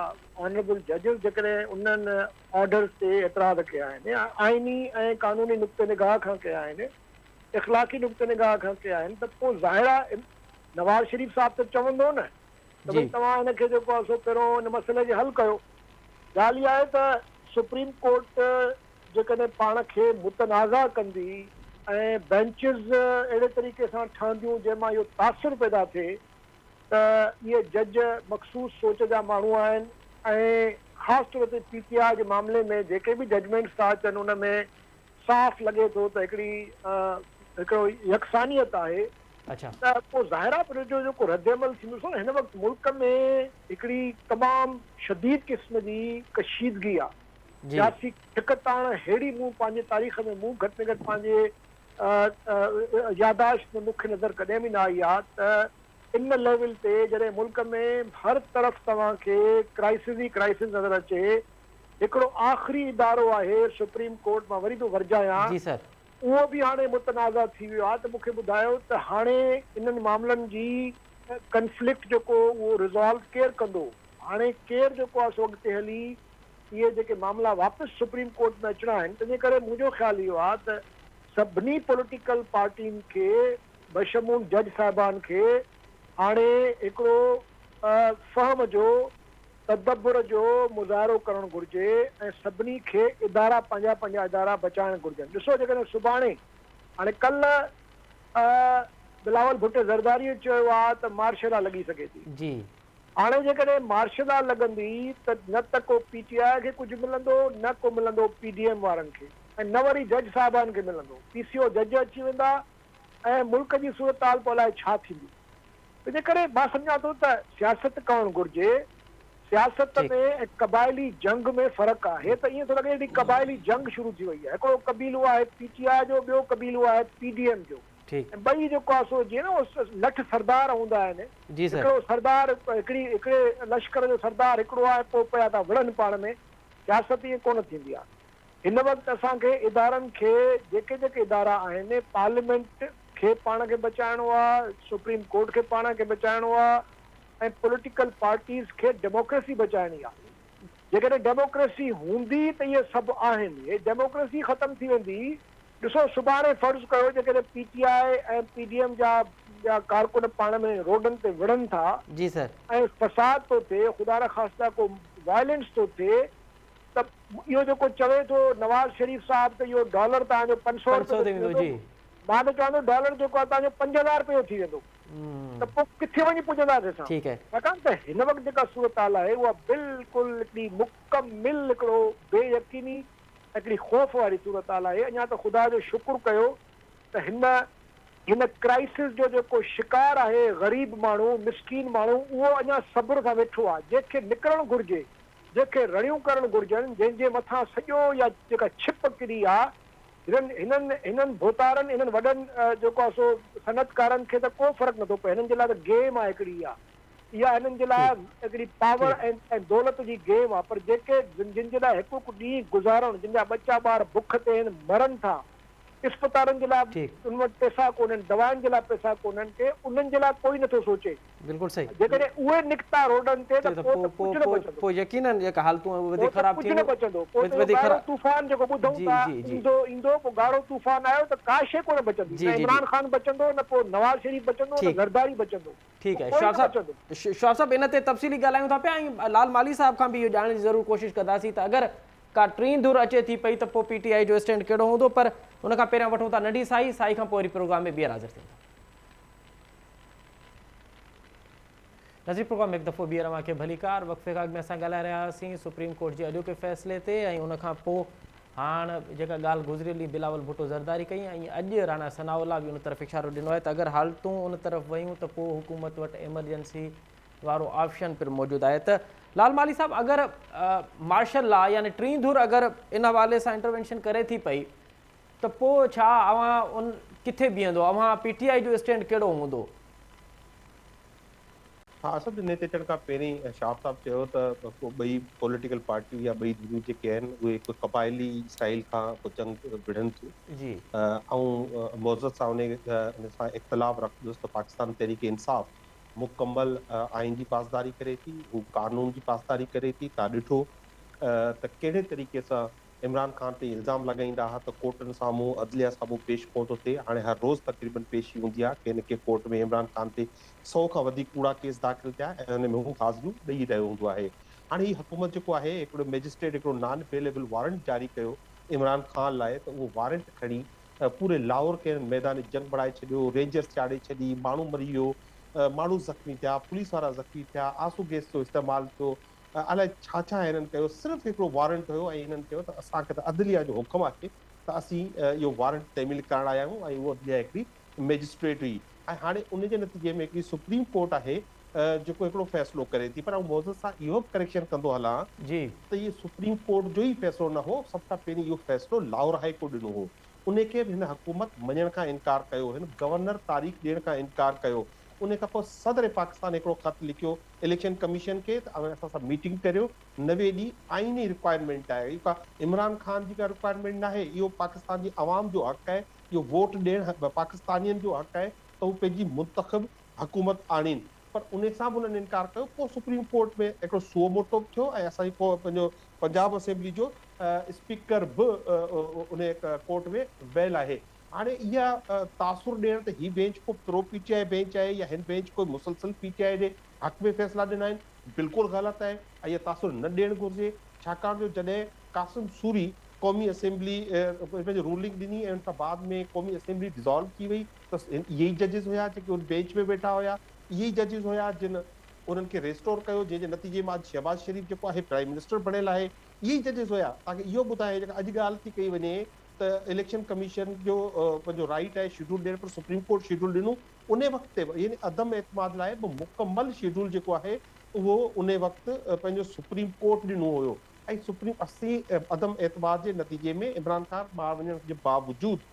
آنريبل ججز جيڪڏهن انهن آرڊرز تي اعتراض ڪيا آهن آئيني ۽ قانوني نقطه نگاهه کان ڪيا آهن اخلاقي نقطه نگاهه کان ڪيا آهن ته پوء ظاهر آهي نواز شريف صاحب ته چوندو نه ته ڀئي توهان هن کي جيڪو آهي سو پهريون ان مسئلي کي حل ڪيو. ڳالهه اها آهي ته سپريم ڪورٽ جيڪڏهن پاڻ کي متنازع ڪندي ۽ بينچز اهڙي طريقي سان ٺهنديون جنهن مان اهو تاثر پيدا ٿئي ته اهي جج مخصوص سوچ جا ماڻهو آهن ۽ خاص طور تي پي ٽي آء جي معاملي ۾ جيڪي به ججمينٽس ٿا اچن ان ۾ صاف لڳي ٿو ته هڪڙي هڪڙو يڪسانيت آهي ته پوء ظاهر آهي پر جو جيڪو ردعمل ٿيندو سو هن وقت ملڪ ۾ هڪڙي تمام شديد قسم جي ڪشيدگي آهي سياسي ڇڪتاڻ ههڙي مون پنهنجي تاريخ ۾ مون گهٽ ۾ گهٽ پنهنجي ياداشت ۾ مون کي نظر ڪڏهن به نه آئي آهي ته ان ليول تي جڏهن ملڪ ۾ هر طرف توهان کي ڪرائسز ئي ڪرائسز نظر اچي هڪڙو آخري ادارو آهي سپريم ڪورٽ مان وري ٿو ورجايان جي سر. اهو به هاڻي متنازع ٿي ويو آهي ته مون کي ٻڌايو ته هاڻي انهن معاملن جي ڪنفلڪٽ جيڪو اهو ريزالو ڪير ڪندو هاڻي ڪير جيڪو آهي سو اڳتي هلي اهي جيڪي معاملا واپس سپريم ڪورٽ ۾ اچڻا آهن تنهنجي ڪري منهنجو خيال اهو آهي ته سڀني پوليٽيڪل پارٽين کي بشمول جج صاحبان کي هاڻي هڪڙو فهم جو تدبر جو مظاهرو ڪرڻ گهرجي ۽ سڀني کي ادارا پنهنجا پنهنجا ادارا بچائڻ گهرجن. ڏسو جيڪڏهن سڀاڻي هاڻي ڪلهه بلاول ڀٽي زرداريء چيو آ ته مارشلا لڳي سگهي ٿي. هاڻي جيڪڏهن مارشلا لڳندي ته نه ته ڪو پي ٽي آء کي ڪجهه ملندو نه ڪو ملندو پي ڊي ايم وارن کي ۽ نه وري جج صاحبان کي ملندو. پي سي او جج اچي ويندا ۽ ملڪ جي صورتحال پوء الائي ڇا ٿيندي. تنهنجي ڪري مان سمجهان ٿو ته سياست ڪرڻ گهرجي، سياست ۾ ۽ قبائلي جنگ ۾ فرق آهي ته ائين ٿو لڳي جهڙي قبائلي جنگ شروع ٿي وئي آهي. هڪڙو قبيلو آهي پي ٽي آء جو ٻيو قبيلو آهي پي ڊي ايم جو ۽ ٻئي جيڪو آهي سو جيئن نه لٺ سردار هوندا آهن هڪڙو سردار هڪڙي هڪڙي لشڪر جو سردار هڪڙو آهي پوء پيا ٿا وڙهن پاڻ ۾ سياست ائين ڪونه ٿيندي آهي. هن وقت اسان کي ادارن کي جيڪي جيڪي ادارا آهن پارليمينٽ کي پاڻ کي بچائڻو آ، سپريم ڪورٽ کي پاڻ کي بچائڻو آ ۽ پوليٽيڪل پارٽيز کي ڊيموڪريسي بچائڻي آ. جيڪڏهن ڊيموڪريسي هوندي ته اهي سڀ آهن. هي ڊيموڪريسي ختم ٿي ويندي. ڏسو سڀاڻي فرض ڪيو جيڪڏهن P T I ۽ P D M جا جا ڪارڪن پاڻ ۾ روڊن تي وڙهن ٿا جي سر. ۽ فساد ٿو ٿئي خدا نخواسته ڪو وائلنس ٿو ٿئي. ته اهو جيڪو چوي ٿو نواز شريف صاحب ته اهو ڊالر توهان جو 500 رپيو ٿي ويندو، مان ته چوان ٿو ڊالر جيڪو آهي توهان جو 5000 رپيو ٿي ويندو ته پوء ڪٿي وڃي پڄنداسين اسان؟ ڇاڪاڻ ته هن وقت جيڪا صورتحال آهي اها بلڪل هڪڙي مڪمل هڪڙو بي يقيني ۽ هڪڙي خوف واري صورتحال آهي. اڃا ته خدا جو شڪر ڪيو ته هن هن ڪرائسس جو جيڪو شڪار آهي غريب ماڻهو، مسڪين ماڻهو اهو اڃا صبر سان ويٺو آهي، جنهن کي نڪرڻ گهرجي، جنهن کي رڙيون ڪرڻ گهرجن، جنهن جي مٿان سڄو اها جيڪا ڇپ ڪري آ، هنن هنن هنن ڀوتارن هنن وڏن جيڪو آ سو صنعتڪارن کي ته ڪو فرق نٿو پئي، هنن جي لاء ته گيم آ هڪڙي اها، اها هنن جي لاء هڪڙي پاور ۽ ۽ دولت جي گيم آ، پر جيڪي جن جي لاء هڪ هڪ ڏينهن گذارڻ، جن جا ٻچا ٻار بک تي آهن، مرن ٿا، اسپتالن جي لاء انهن وٽ پئسا ڪونهن، دوائن جي لاء پئسا ڪونهن ڪي انهن جي لاء ڪوئي نٿو سوچي. بلڪل صحيح. جيڪڏهن اهي نڪتا روڊن تي ته پوء ته ڪجهه نه بچندو. پوء يقينن جيڪا حالتون آهن اهي وڌيڪ خراب ٿينديون. پوء ته ڪجهه نه بچندو. پوء ته اهو ڳاڙهو طوفان جيڪو ٻڌون ٿا ايندو ايندو پوء ڳاڙهو طوفان آيو ته ڪا شيء ڪونه بچندي. نه عمران خان بچندو نه پوء نواز شريف بچندو نه زرداري بچندو. ٺيڪ آهي شهاب صاحب شهاب صاحب ان تي تفصيلي ڳالهايون ٿا پيا ۽ لال مالهي صاحب کان به اهو ڄاڻڻ جي ضرور ڪوشش ڪنداسين ته اگر ڪا ٽين ڌر اچي ٿي پئي ته پوء پي ٽي آء جو اسٽينڊ ڪهڙو هوندو پر ان کان پهريان وٺون ٿا ننڍي ساهي، ساهي کان پوء وري پروگرام ۾ ٻيهر حاضر ٿيون ٿا. ناظرين پروگرام ۾ هڪ دفعو ٻيهر اوهان کي ڀليڪار. وقفي کان اڳ ۾ اسان ڳالهائي رهيا هئاسين سپريم ڪورٽ جي اڄوڪي فيصلي تي ۽ ان کان پوء هاڻ جيڪا ڳالهه گذريل ڏينهن بلاول ڀٽو زرداري ڪئي ۽ اڄ راڻا ثناء الله به ان طرف اشارو ڏنو آهي ته اگر حالتون ان طرف ويون ته پوء حڪومت وٽ ايمرجنسي وارو آپشن پڻ موجود آهي ته لال مالهي صاحب اگر مارشل لا يعني ٽين ڌر اگر ان حوالي سان انٽروينشن ڪري ٿي پئي ته پوء ڇا اوهان ان ڪٿي بيهندو اوهان پي ٽي آء جو اسٽينڊ ڪهڙو هوندو؟ ها اسد انهي تي اچڻ کان پهرين شهاب صاحب چيو ته ڪو ٻئي پوليٽيڪل پارٽيون يا ٻئي ڌريون جيڪي آهن اهي ڪو قبائلي اسٽائيل کان ڪو جنگ وڙهن ٿيون. آئون معزز سان انهي سان اختلاف رکندس ته پاڪستان تحريڪ انصاف مڪمل آئين جي پاسداري ڪري ٿي، هو قانون جي پاسداري ڪري ٿي، توهان ڏٺو ته ڪهڙي طريقي سان عمران خان تي الزام لڳائيندا ها ته ڪورٽن سامهون عدليه سامهون پيش ڪونه ٿو ٿئي، هاڻي هر روز تقريبن پيشي هوندي آهي، ڪنهن نه ڪنهن ڪورٽ ۾ عمران خان تي سئو کان وڌيڪ ڪوڙا ڪيس داخل ٿيا ۽ ان ۾ هو حاضريون ڏئي رهيو هوندو آهي، هاڻي هي حڪومت جيڪو آهي هڪڙو مئجسٽريٽ هڪڙو نان بيليبل وارنٽ جاري ڪيو عمران خان لاء ته اهو وارنٽ کڻي پوري لاهور کي ميدان جنگ بڻائي ڇڏيو، رينجرز چاڙهي ڇڏي، ماڻهو مري ويو، ماڻهو زخمي ٿيا، پوليس وارا زخمي ٿيا، آنسو گيس جو استعمال ٿيو، الائي ڇا ڇا هنن ڪيو، صرف هڪڙو وارنٽ هيو ۽ هنن چيو ته اسان کي ته عدليه جو حڪم آهي ته اسين اهو وارنٽ تعميل ڪرڻ آيا آهيون ۽ اهو عدليه هڪڙي مئجسٽريٽ هئي ۽ هاڻي ان جي نتيجي ۾ هڪڙي سپريم ڪورٽ آهي جيڪو هڪڙو فيصلو ڪري ٿي پر آئون معزز سان اهو به ڪريڪشن ڪندو هلان ته اهي سپريم ڪورٽ جو ئي فيصلو نه هو، سڀ کان پهرين اهو فيصلو لاهور هائي ڪورٽ ڏنو هو، انهي کي به هن حڪومت مڃڻ کان انڪار ڪيو، هن گورنر تاريخ ڏيڻ کان انڪار ڪيو، انهي کان پوء صدر پاڪستان هڪڙو خط لکيو اليڪشن ڪميشن کي ته اوهين اسان سان ميٽنگ ڪريو، 90 ڏينهن آئيني رڪوائرمينٽ آهي، اهو ڪا عمران خان جي ڪا رڪوائرمينٽ ناهي، اهو پاڪستان جي عوام جو حق آهي، اهو ووٽ ڏيڻ پاڪستانين جو حق آهي ته هو پنهنجي منتخب حڪومت آڻين پر انهي سان به انهن انڪار ڪيو پوء سپريم ڪورٽ ۾ هڪڙو سو موٽو به ٿيو ۽ اسان جي پنهنجو پنجاب اسيمبلي جو اسپيڪر به انهي ڪورٽ ۾ ويل آهي هاڻي اها تاثر ڏيڻ ته هي بينچ ڪو پرو پي ٽي I bench آهي يا هن بينچ ڪوئي مسلسل پي ٽي آء جي حق ۾ فيصلا ڏنا آهن بلڪل غلط آهي ۽ اها تاثر نه ڏيڻ گهرجي ڇاڪاڻ جو جڏهن قاسم سوري قومي اسيمبلي پنهنجي رولنگ ڏني ۽ ان کان بعد ۾ قومي اسيمبلي ڊزالو ٿي وئي ته اهي ئي ججز هيا جيڪي ان بينچ ۾ ويٺا هيا، اهي ئي ججز هيا جن انهن کي ريسٽور ڪيو جنهن جي نتيجي مان اڄ شهباز شريف جيڪو آهي پرائيم منسٽر بڻيل آهي، اهي ئي ججز هيا. توهان کي اهو ٻڌايان جيڪا اڄ ڳالهه ٿي ڪئي وڃي ته اليڪشن ڪميشن جو پنهنجو رائيٽ آهي شيڊول ڏيڻ پر سپريم ڪورٽ شيڊول ڏنو انهي وقت تي به يعني عدم اعتماد لاء به مڪمل شيڊول جيڪو آهي اهو انهي وقت پنهنجو سپريم ڪورٽ ڏنو هيو ۽ سپريم اسين عدم اعتماد جي نتيجي ۾ عمران خان ٻاهر وڃڻ جي باوجود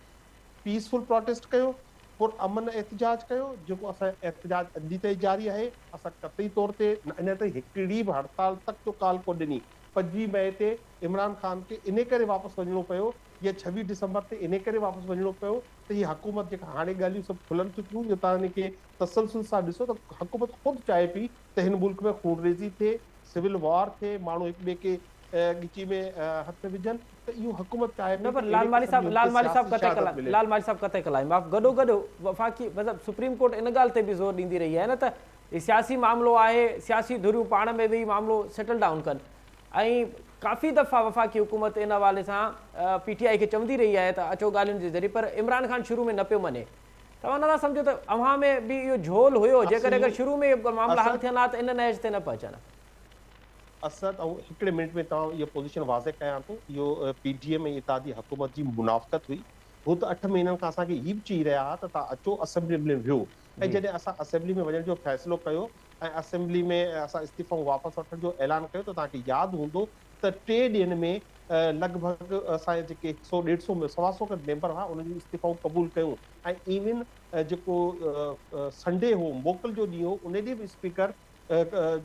پيس فل پروٽيسٽ ڪيو، پر امن احتجاج ڪيو، جيڪو اسان جو احتجاج اڄ ڏينهن تائين جاري آهي، اسان قطعي طور تي اڃا تائين هڪڙي به هڙتال تڪ جو ڪال ڪونه ڏني، 25 مئي تي عمران خان کي انهي ڪري واپس وڃڻو پيو يا 26 ڊسمبر تي انهي ڪري واپس وڃڻو پيو ته هي حڪومت جيڪا هاڻي ڳالهيون سڀ کلن ٿيون پيون اهو توهان ان کي تسلسل سان ڏسو ته حڪومت خود چاهي پئي ته هن ملڪ ۾ خونريزي ٿئي، سول وار ٿئي، ماڻهو هڪ ٻئي کي ڳچي ۾ هٿ وجهن ته اهو حڪومت چاهي نه پئي پر ته لال اهڙي مالهي قسم صاحب جي هن لال کي مالهي صاحب سياسي قطع شهادت ڪلام ملي. لال مالهي صاحب قطع ڪلام معاف گڏو گڏ وفاقي مطلب سپريم ڪورٽ ان ڳالهه تي به زور ڏيندي رهي آهي نه ته هي سياسي معاملو آهي سياسي ڌريون پاڻ ۾ ويهي معاملو سيٽل ڊائون ڪن ۽ ڪافي دفعا وفاقي حڪومت ان حوالي سان پي ٽي آء کي چوندي رهي آهي ته اچو ڳالهين جي ذريعي پر عمران خان شروع ۾ نه پيو مڃي. توهان نٿا سمجهو ته اوهان ۾ به اهو جهول هيو جيڪڏهن اگر شروع ۾ اهي معاملا حل ٿين ها ته ان نهج تي نه پهچن ها. اسد آئون هڪڙي منٽ ۾ توهان اها پوزيشن واضح ڪيان ٿو اهو پي ڊي ايم ۽ اتحادي حڪومت جي منافقت هئي هو ته اٺ مهينن کان اسان کي هي به چئي رهيا ها ته توهان اچو اسيمبلي ۾ ويهو ۽ جڏهن اسان اسيمبلي ۾ وڃڻ جو فيصلو ڪيو ۽ اسيمبلي ۾ اسان استعيفائون واپس وٺڻ جو اعلان ڪيو ته توهان کي ياد هوندو ته ٽي ڏينهن ۾ لڳ ڀڳ اسان جا جيڪي هڪ سئو ڏيڍ سئو سوا سئو کن ميمبر هئا انهن جون استعيفائون قبول ڪيون ۽ ايون جيڪو سنڊي هو موڪل جو ڏينهن هو ان ڏينهن به اسپيڪر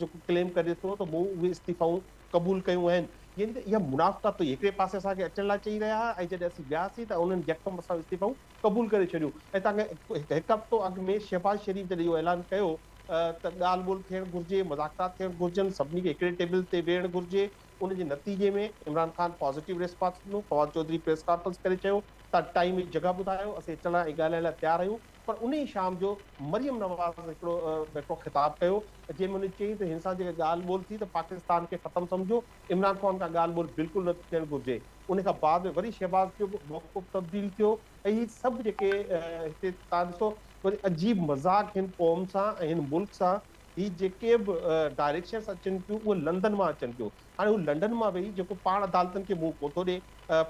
جيڪو ڪليم ڪري ٿو ته مون اهي استعيفائون قبول ڪيون آهن يعني ته اها منافقت هئي هڪڙي پاسي اسان کي اچڻ لاء چئي رهيا هئا ۽ جڏهن اسين وياسين ته انهن يڪدم اسان جون استعيفائون قبول ڪري ڇڏيون ۽ توهان کي هڪ هفتو اڳ ۾ شهباز شريف جڏهن اهو اعلان ڪيو ته ڳالهه ٻولهه ٿيڻ گهرجي، مذاڪرات ٿيڻ گهرجن، سڀني کي هڪڙي ٽيبل تي ويهڻ گهرجي، ان جي نتيجي ۾ عمران خان پازيٽو ريسپانس ڏنو، فواد چوڌري پريس ڪانفرنس ڪري چيو ته ٽائيم ۽ جڳهه ٻڌايو، اسين اچڻ لاء ۽ ڳالهائڻ لاء تيار آهيون، پر ان ئي شام جو مريم نواز هڪڙو هڪڙو خطاب ڪيو جنهن ۾ هن چيائين ته هن سان جيڪا ڳالهه ٻولهه ٿي ته پاڪستان کي ختم سمجهو، عمران خان کان ڳالهه ٻولهه بلڪل نه ٿيڻ گهرجي، ان کان بعد ۾ وري شهباز جو به موقف تبديل ٿيو ۽ هي سڀ جيڪي هتي تان ڏسو وري عجيب مذاق هن قوم سان ۽ هن ملڪ سان هي جيڪي به ڊائريڪشنس اچن پيون اهي لندن مان اچن پيون هاڻي هو لنڊن مان ويهي جيڪو پاڻ عدالتن کي منهن ڪونه ٿو ڏي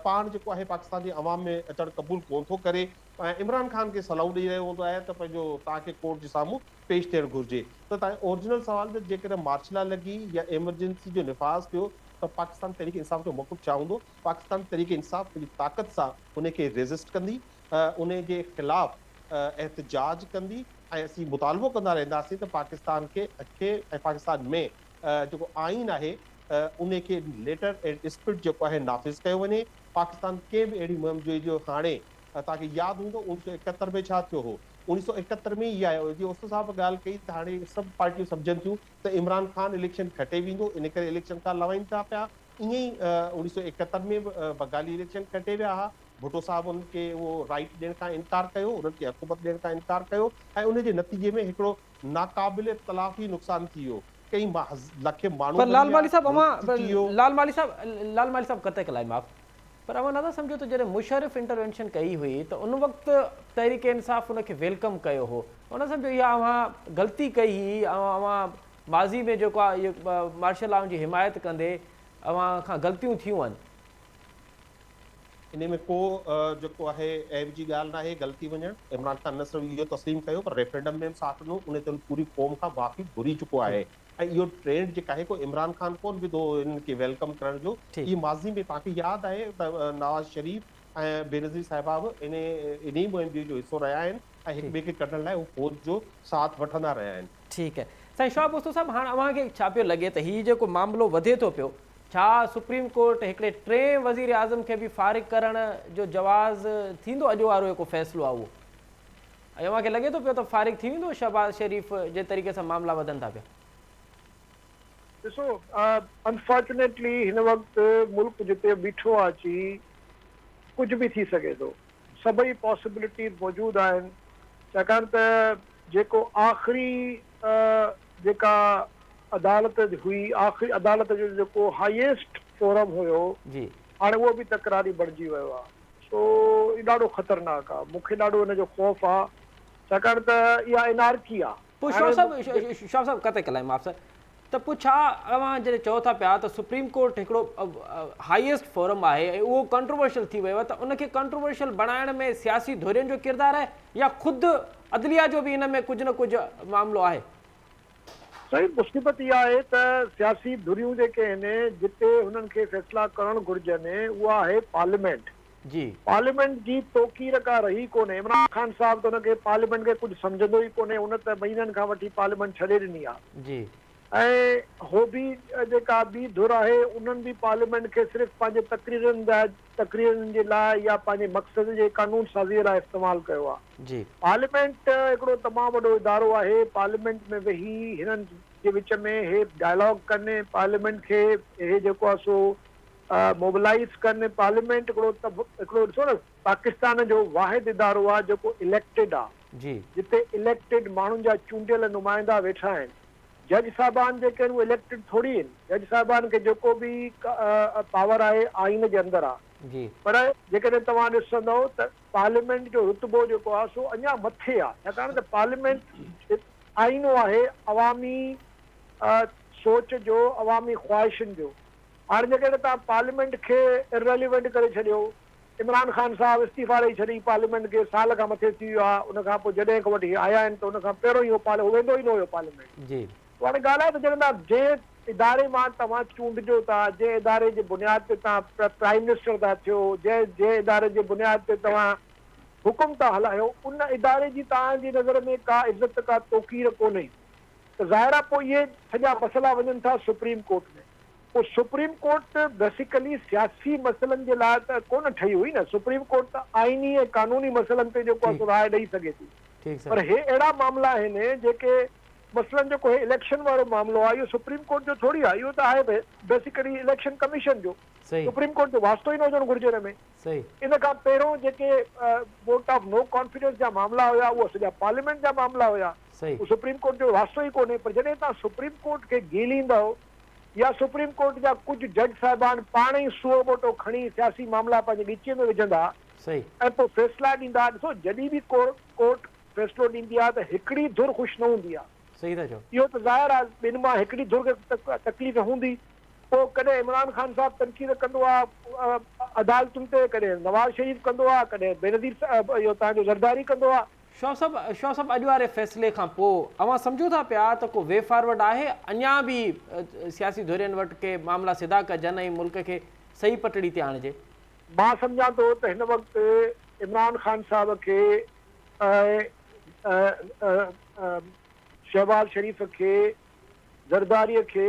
پاڻ جيڪو آهي پاڪستان جي عوام ۾ اچڻ قبول ڪونه ٿو ڪري ۽ عمران خان کي صلاحون ڏئي رهيو هوندو آهي ته پنهنجو توهان کي ڪورٽ جي سامهون پيش ٿيڻ گهرجي ته توهان اورجنل سوال ته جيڪڏهن مارشلا لڳي يا ايمرجنسي جو نفاذ ٿيو ته پاڪستان تحريڪ انصاف جو موقف ڇا هوندو پاڪستان تحريڪ انصاف پنهنجي طاقت سان ان کي ريزسٽ ڪندي ان جي خلاف احتجاج ڪندي ۽ اسين مطالبو ڪندا رهنداسين ته پاڪستان کي کي ۽ پاڪستان ۾ جيڪو آئين آهي ان کي ليٽر اينڊ اسپرٽ جيڪو آهي نافذ ڪيو وڃي پاڪستان ڪنهن به اهڙي مهم جوئي جو هاڻي توهان کي ياد هوندو اوڻيهه سؤ ايڪهتر ۾ ڇا ٿيو هو اوڻيهه سؤ ايڪهتر ۾ اها جيئن اوستو صاحب ڳالهه ڪئي ته هاڻي سڀ پارٽيون سمجهن ٿيون ته عمران خان اليڪشن کٽي ويندو ان ڪري اليڪشن کان لوائين ٿا پيا ائين ئي اوڻيهه سؤ ايڪهتر ۾ به بنگالي اليڪشن کٽي ويا ها، ڀٽو صاحب انهن کي اهو رائيٽ ڏيڻ کان انڪار ڪيو، انهن کي حڪومت ڏيڻ کان انڪار ڪيو ۽ ان جي نتيجي ۾ هڪڙو ناقابل تلافي نقصان ٿي ويو، ڪئين لکين ماڻهو پر مري لال ويا، مالهي صاحب ملڪ اوهان ٽٽي ويو. لال مالهي صاحب لال مالهي صاحب قطع ڪلام معاف پر اوهان نٿا سمجهو ته جڏهن مشرف انٽروينشن ڪئي هئي ته ان وقت تحريڪ انصاف ان کي welcome ڪيو هو اوهان نه سمجهو اها اوهان غلطي ڪئي هئي اوهان ماضي ۾ جيڪو آهي اهو مارشل لائن جي حمايت ڪندي اوهان کان غلطيون ٿيون آهن. انهي ۾ ڪو جيڪو آهي عيب جي ڳالهه ناهي غلطي وڃڻ، عمران خان نه صرف اهو تسليم ڪيو پر ريفرنڊم ۾ به ساٿ ڏنو انهي تي هن پوري قوم کان معافي گهري چڪو آهي ۽ اهو ٽرينڊ جيڪا آهي ڪو عمران خان ڪونه وڌو هو انهن کي welcome ڪرڻ جو اهي ماضي ۾ توهان کي ياد آهي ته نواز شريف ۽ بينظير صاحبه به انهي انهي مهم جوئي جو حصو رهيا آهن ۽ هڪ ٻئي کي ڪڍڻ لاء هو فوج جو ساٿ وٺندا رهيا آهن. ٺيڪ آهي سائين شهاب اوستو صاحب هاڻ اوهان کي ڇا پيو لڳي ته هي جيڪو معاملو وڌي ٿو پيو ڇا سپريم ڪورٽ هڪڙي ٽئين وزير اعظم کي به فارغ ڪرڻ جو جواز ٿيندو اڄ وارو جيڪو فيصلو آهي اهو ۽ اوهان کي لڳي ٿو پيو ته فارغ ٿي ويندو شهباز شريف جنهن طريقي سان معاملا وڌن ٿا پيا. ڏسو انفارچونيٽلي هن وقت ملڪ جتي بيٺو آهي اچي ڪجهه به ٿي سگهي ٿو سڀئي پاسيبلٽيز موجود آهن ڇاڪاڻ ته جيڪو آخري جيڪا عدالت هئي آخري عدالت جو جيڪو هائيسٽ فورم هيو هاڻي اهو به تڪراري بڻجي ويو آهي سو اهو ڏاڍو خطرناڪ آهي مون کي ڏاڍو ان جو خوف آهي ڇاڪاڻ ته اها انارڪي آهي پوء شواب صاحب شواب صاحب قطع ڪلام معاف سر ته پوء ڇا اوهان جڏهن چئو ٿا پيا ته سپريم ڪورٽ هڪڙو هائيسٽ فورم آهي ۽ اهو ڪنٽروورشل ٿي ويو آهي ته ان کي ڪنٽروورشل بڻائڻ ۾ سياسي ڌرين جو ڪردار آهي يا خود عدليه جو به ان ۾ ڪجهه نه ڪجهه معاملو آهي؟ سائين مصيبت اها آهي ته سياسي ڌريون جيڪي آهن جتي هنن کي فيصلا ڪرڻ گهرجن اها آهي پارليامينٽ. جي. پارليامينٽ جي توقير ڪا رهي ڪونهي، عمران خان صاحب ته ان کي پارليامينٽ کي ڪجهه سمجهندو ئي ڪونهي، ان ته مهينن کان وٺي پارليامينٽ ڇڏي ڏني آ. جي. ۽ هو به جيڪا ٻي ڌر آهي انهن به پارليامينٽ کي صرف پنهنجي تقريرن جا تقريرن جي لاء يا پنهنجي مقصد جي قانون سازي لاء استعمال ڪيو آ. جي. پارليامينٽ هڪڙو تمام وڏو ادارو آهي، پارليامينٽ ۾ ويهي هنن جي وچ ۾ هي ڊائلاگ ڪن، پارليامينٽ کي هي جيڪو آ سو موبلائيز ڪن، پارليامينٽ هڪڙو هڪڙو ڏسو نه پاڪستان جو واحد ادارو آ جيڪو اليڪٽيڊ آ جي. جتي اليڪٽيڊ ماڻهن جا چونڊيل نمائندا ويٺا آهن جج صاحبان جيڪي آهن اهي اليڪٽيڊ ٿوري آهن، جج صاحبان کي جيڪو به پاور آهي آئين جي اندر آهي. پر جيڪڏهن توهان ڏسندؤ ته پارليامينٽ جو رتبو جيڪو آهي سو اڃا مٿي آهي، ڇاڪاڻ ته پارليامينٽ آئينو آهي عوامي سوچ جو، عوامي خواهشن جو. هاڻي جيڪڏهن توهان پارليامينٽ کي ارريليونٽ ڪري ڇڏيو، عمران خان صاحب استعيفيٰ ڏئي ڇڏي پارليامينٽ کي سال کان مٿي ٿي ويو آهي ان کان پوء جڏهن کان وٺي آيا آهن ته ان کان پهريون ئي هو ويندو ئي نه هيو پارليامينٽ. پوء هاڻي ڳالهه آهي ته جڏهن توهان جنهن اداري مان توهان چونڊجو ٿا، جنهن اداري جي بنياد تي توهان پرائيم منسٽر ٿا ٿيو، جنهن جنهن اداري جي بنياد تي توهان حڪم ٿا هلايو ان اداري جي توهان جي نظر ۾ ڪا عزت ڪا توقير ڪونهي ته ظاهر آهي پوء اهي سڄا مسئلا وڃن ٿا سپريم ڪورٽ ۾. پوء سپريم ڪورٽ ته بيسيڪلي سياسي مسئلن جي لاء ته ڪونه ٺهي هئي نه، سپريم ڪورٽ ته آئيني ۽ قانوني مسئلن تي جيڪو آهي سو راء ڏئي سگهي ٿي پر هي اهڙا معاملا آهن جيڪي مثلاً جيڪو هي اليڪشن وارو معاملو آهي اهو سپريم ڪورٽ جو ٿوري آهي اهو ته آهي بيسيڪلي اليڪشن ڪميشن جو، سپريم ڪورٽ جو واسطو ئي نه هجڻ گهرجي ان ۾. ان کان پهريون جيڪي ووٽ آف نو ڪانفيڊنس جا معاملا هيا اهي سڄا پارليامينٽ جا معاملا هيا، اهو سپريم ڪورٽ جو واسطو ئي ڪونهي پر جڏهن توهان سپريم ڪورٽ کي گيليندؤ يا سپريم ڪورٽ جا ڪجهه جج صاحبان پاڻ ئي سوئو موٽو کڻي سياسي معاملا پنهنجي ڳچيء ۾ وجهندا ۽ پوء فيصلا ڏيندا. ڏسو جڏهن به ڪورٽ فيصلو ڏيندي آهي ته هڪڙي ڌر خوش نه هوندي آهي. اهو ته ظاهر آهي ٻن مان هڪڙي ڌر کي تڪليف هوندي. پوء ڪڏهن عمران خان صاحب تنقيد ڪندو آهي عدالتن تي، ڪڏهن نواز شريف ڪندو آهي، ڪڏهن بينظير اهو توهان جو زرداري ڪندو آهي. شواب صاحب شواب صاحب اڄ واري فيصلي کان پوء اوهان سمجهو ٿا پيا ته ڪو وي فارورڊ آهي اڃا به سياسي ڌرين وٽ ڪي معاملا سڌا ڪجن ۽ ملڪ کي صحيح پٽڙي تي آڻجي؟ مان سمجهان ٿو ته هن وقت عمران خان صاحب کي ۽ شهباز شريف کي زرداري کي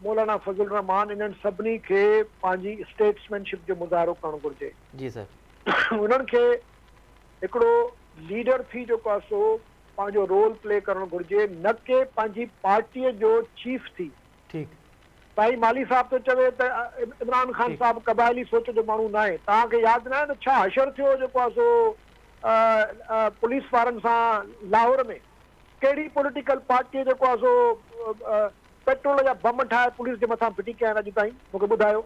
مولانا فضل الرحمان انهن سڀني کي پنهنجي اسٽيٽسمينشپ جو مظاهرو ڪرڻ گهرجي. جي سر. انهن کي هڪڙو ليڊر ٿي جيڪو آهي سو پنهنجو رول پلي ڪرڻ گهرجي نه ڪي پنهنجي پارٽيء جو چيف ٿي. ٺيڪ. سائين مالهي صاحب ٿو چوي ته عمران خان صاحب قبائلي سوچ جو ماڻهو ناهي. توهان کي ياد ناهي ته ڇا حشر ٿيو جيڪو آهي سو پوليس وارن سان لاهور ۾. ڪهڙي پوليٽيڪل پارٽيء جيڪو آهي سو پيٽرول جا بم ٺاهي پوليس جي مٿان ڦٽي ڪيا آهن اڄ تائين مون کي ٻڌايو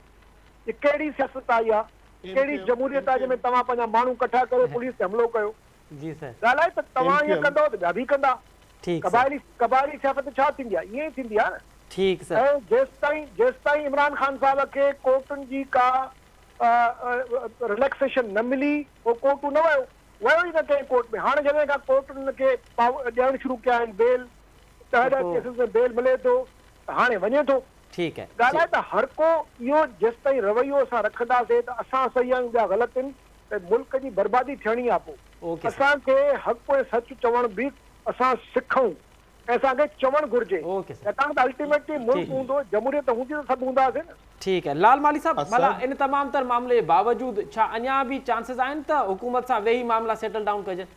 هي ڪهڙي سياست آهي اها. ڪهڙي جمهوريت آهي جنهن ۾ توهان پنهنجا ماڻهو ڪٺا ڪري پوليس تي حملو ڪيو. جي سر. ڳالهه آهي ته توهان ائين ڪندؤ ته ٻيا به ڪندا. قبائلي قبائلي سياست ڇا ٿيندي آهي ائين ئي ٿيندي آهي نه. ٺيڪ سر. ۽ جيستائين جيستائين عمران خان صاحب کي ڪورٽن جي ڪا رليڪسيشن نه ملي هو ڪورٽون نه ويو ويو ئي نه ڪنهن ڪورٽ ۾ هاڻي جڏهن کان ڪورٽن هن کي ڏيڻ شروع ڪيا آهن بيل ڏهه ڏهه ڪيسز ۾ بيل ملي ٿو ته هاڻي وڃي ٿو. ٺيڪ آهي. ڳالهه آهي ته هر ڪو اهو جيستائين رويو اسان رکنداسين ته اسان صحيح آهيون ٻيا غلط آهن ته ملڪ جي بربادي ٿيڻي آهي پوء اسان کي حق ۽ سچ چوڻ به اسان سکون ۽ اسان کي چوڻ گهرجي ڇاڪاڻ ته الٽيميٽلي ملڪ هوندو جمهوريت هوندي ته سڀ هونداسين نه. ٺيڪ آهي لال مالهي صاحب ڀلا ان تمام تر معاملي جي باوجود ڇا اڃا به چانسز آهن ته حڪومت سان ويهي معاملا سيٽل ڊائون ڪجن؟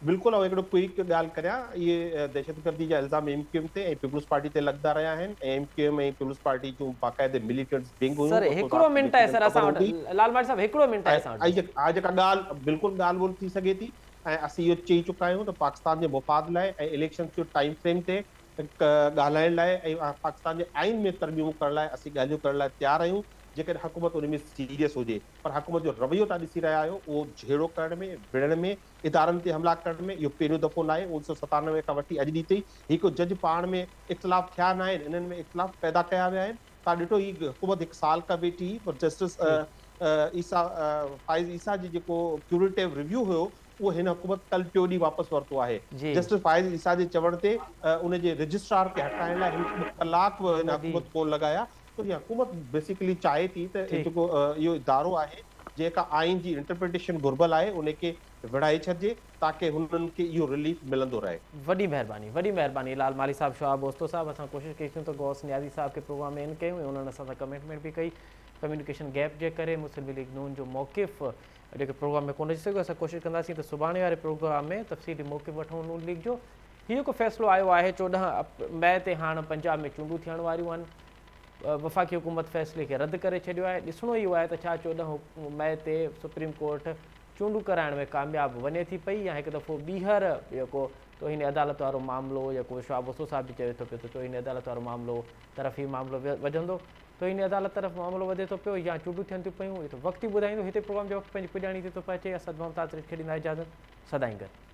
بلڪل آئون هڪڙو ڪوئڪ ڳالهه ڪريان اهي دهشتگردي جا الزام ايم ڪيو ايم تي ۽ پيپلز پارٽي تي لڳندا رهيا آهن ۽ M Q M ۽ peoples party جون باقاعدي مليٽنٽس ونگ هيون سر هڪڙو منٽ آهي سر اسان وٽ لال ماڙي صاحب هڪڙو منٽ آهي اسان وٽ ۽ اها جيڪا ڳالهه بلڪل ڳالهه ٻولهه ٿي سگهي ٿي ۽ اسين اهو چئي چڪا آهيون ته پاڪستان جي مفاد لاء ۽ اليڪشنز جو ٽائيم فريم تي ڳالهائڻ لاء ۽ پاڪستان جي آئين ۾ ترميمون ڪرڻ لاء اسين ڳالهيون ڪرڻ لاء تيار آهيون جيڪڏهن حڪومت ان ۾ سيريس هجي پر حڪومت جو رويو توهان ڏسي رهيا آهيو اهو جهيڙو ڪرڻ ۾ وڙهڻ ۾ ادارن تي حملا ڪرڻ ۾ اهو پهريون دفعو ناهي، 1997 کان وٺي اڄ ڏينهن تائين هي ڪو جج پاڻ ۾ اختلاف ٿيا ناهن، انهن ۾ اختلاف پيدا ڪيا ويا آهن، توهان ڏٺو هي حڪومت هڪ سال کان ويٺي هئي پر جسٽس عيسيٰ فائز عيسيٰ جي جيڪو ڪيوريٽو ريويو هيو اهو هن حڪومت ڪل ٽيون ڏينهن واپس ورتو آهي، جسٽس فائز عيسيٰ جي چوڻ تي ان جي رجسٽرار کي هٽائڻ لاء هن ٻه ڪلاڪ به هن حڪومت ڪونه لڳايا، سو هي حڪومت بيسيڪلي چاهي ٿي ته جيڪو اهو ادارو آهي جنهن کان آئين جي انٽرپريٽيشن گهربل آهي ان کي وڙهائي ڇڏجي تاڪه هنن کي اهو رليف ملندو رهي. وڏي مهرباني وڏي مهرباني لال مالهي صاحب شهاب اوستو صاحب اسان ڪوشش ڪئي سون ته غوث نيازي صاحب کي پروگرام ۾ ان ڪيون ۽ انهن اسان سان ڪمٽمينٽ به ڪئي ڪميونيڪيشن گيپ جي ڪري مسلم ليگ نون جو موقف اڄوڪي پروگرام ۾ ڪونه اچي سگهيو اسان ڪوشش ڪنداسين ته سڀاڻي واري پروگرام ۾ تفصيلي موقف وٺون نون ليگ جو هي جيڪو فيصلو آيو آهي 14 مئي تي هاڻ پنجاب ۾ چونڊون ٿيڻ واريون آهن، وفاقي حڪومت فيصلي کي رد ڪري ڇڏيو آهي، ڏسڻو اهو آهي ته ڇا 14 مئي تي سپريم ڪورٽ چونڊون ڪرائڻ ۾ ڪامياب وڃي ٿي پئي يا هڪ دفعو ٻيهر جيڪو توهين عدالت وارو معاملو جيڪو شهاب وسو صاحب به چوي ٿو پيو ته توهين عدالت وارو معاملو طرف هي معاملو وڌندو. توهين عدالت طرف معاملو وڌي ٿو پيو يا چونڊون ٿين ٿيون پيون اهو ته وقت ئي ٻڌائيندو. هتي پروگرام جو وقت پنهنجي پڄاڻي تي ٿو پهچي. اسد ممتاز ريٽ کي ڏيندا اجازت. سدائين گڏ.